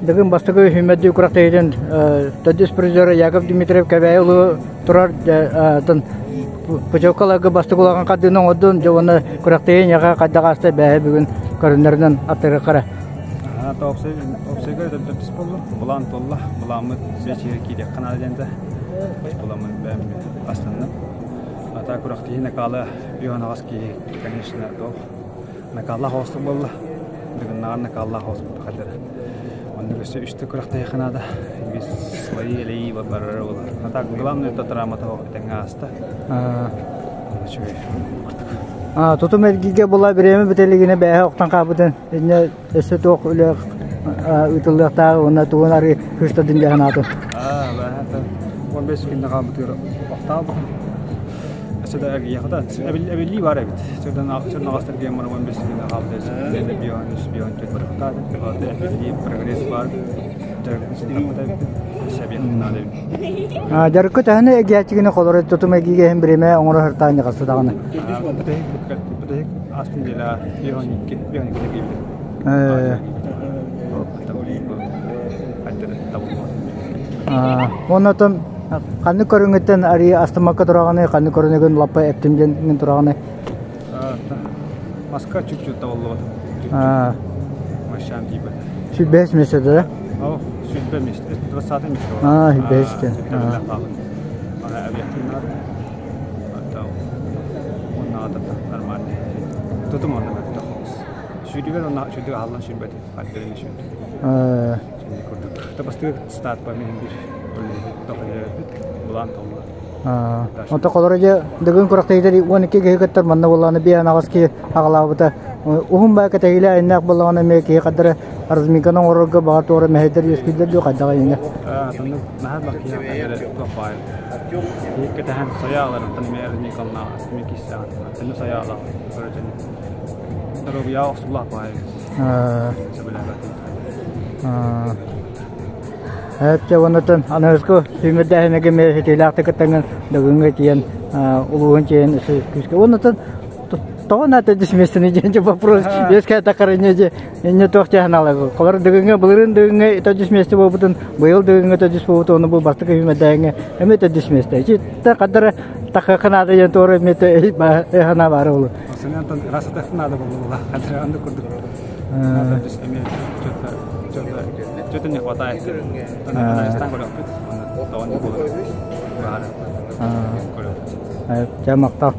Дыгын бастакы сүүмэрдии күрэхтэһиитин төрдүс призера Яков Дмитриев Кэбээйи улуу турар путевкаларга бастакы улахан хардыыны оҥордун, дьэ уонна күрэхтэһии эйиэхэ хайдах ааста бээһи бүгүн көрүннэринэн аттарыаххара. Опсайга төрдүс буоллум. Былаан туолла. Былааммыт свечигэ киириэххэ наада диэн Буламмын бэйэм астанным. Ата күрэхтэһии накала үһүн киһи, конечно, накаллаах оҕустук буолла. Дыгыннаҕар накаллаах оҕуспут хадара. Оннук өссө үстэ күрэхтэһиэххэ наада. Биир свои элэйии барара буолар. А так главное это травмата этэҥҥэ ааста. Үчүгэй. Тутум эргииргэ була бириэмэ бүтэ илигинэ бээһэ охтон хаалбытын инньэ өссө туох үлэ ыытыллыахтааҕы уонна тугун арыы кыыстадын диэн санаатын. Бээһэ 15 күннэ хаалбытыгар охтаабытым. Өссө да эргийиэхэ да эбиллии баар эбит. Чөрнөҕөстөр диэн баран 15 күннэ хаалбыт бион бион төрт барыхтааты. Эбиллии прогресс баар. Дьарыкка төһөнү эгиээччигини холоро тутум эгиигэһин биримэ оҥоро сыртаан ньаҕаста даҕаны. Бүтэһик ааспын диэлэ 52 52 киирбит. Оннотон ханнык көрүҥүттэн арыйы астымакка тураҕыный, ханнык көрүҥүгүн лаппа эптим диэн тураҕыный? Маска чуть-чуть табыллыбат. Машан тиийбэт. 105 миэстэ да? О, 105 миэстэ. 20 миэстэ. Аа, 105 те. Ана объектив надо. Онна нормально. Тутум онна Сүүрүгэр онна сүүрдүг аһаллан сүүрбэт. Хаддырын сүүрдү. Курдук. Табастыгы старт па мен бир булан толла. Онто холоро дьэ Дыгын күрэхтэһиитэр 12 киһи кыттар манна буоллаҕына биир анаҕас киһи аҕалаабыта. Уһун баа кэтэһиилэ айаннаах буоллаҕына эмиэ киһи хардары разминканы оҥорорго баҕар туора мэһэйдэр үөскүүллэр дуо хайдаҕа иннэ. Оннук наһаа элбэх киһи хардары туох баайы. Киһи кэтэһэн сойо аларыттан эмиэ разминкалаах эмиэ киирсэҕин. Аттыны сойо алар. Доруобуйаҕа охсуллаах баайы. Сөбүлээбэтим. Эчэ уоннатын аныгыскы сүүмэрдээһинэгэ эмиэ ситиилээхтик кыттаҥҥын Дыгыҥҥа тиийэн улууһун тиийэн күүскэ уоннатын тоҕо наата дисмиэстэни диэн вопрос үөскээтэ инньэ дьэ инньэ туох дьаһан Холор Дыгыҥҥа былырыын Дыгыҥҥа төрдүс миэстэ буолбутун быйыл Дыгыҥҥа төрдүс буолбутун ону бу бастакы сүүмэрдээһиҥҥэ эмиэ төрдүс миэстэ ити хаддара тахыахха наада диэн туора эмиэ санаа баара буолуо Сенантан ырасытыах наада буолла хадра анды курдук эмиэ что-то не хватает. Чэ, махтал.